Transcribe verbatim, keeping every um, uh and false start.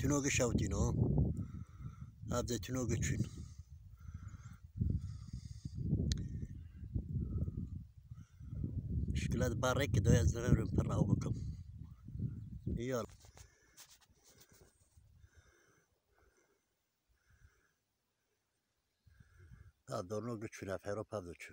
Tîno gi şewtîno. Ev zeytûno gi çûn. Şikila di bar rêkê de ez rewrim pir ew bikim. Ya. Ev dorno gi çûn, ev hêro pev de çû.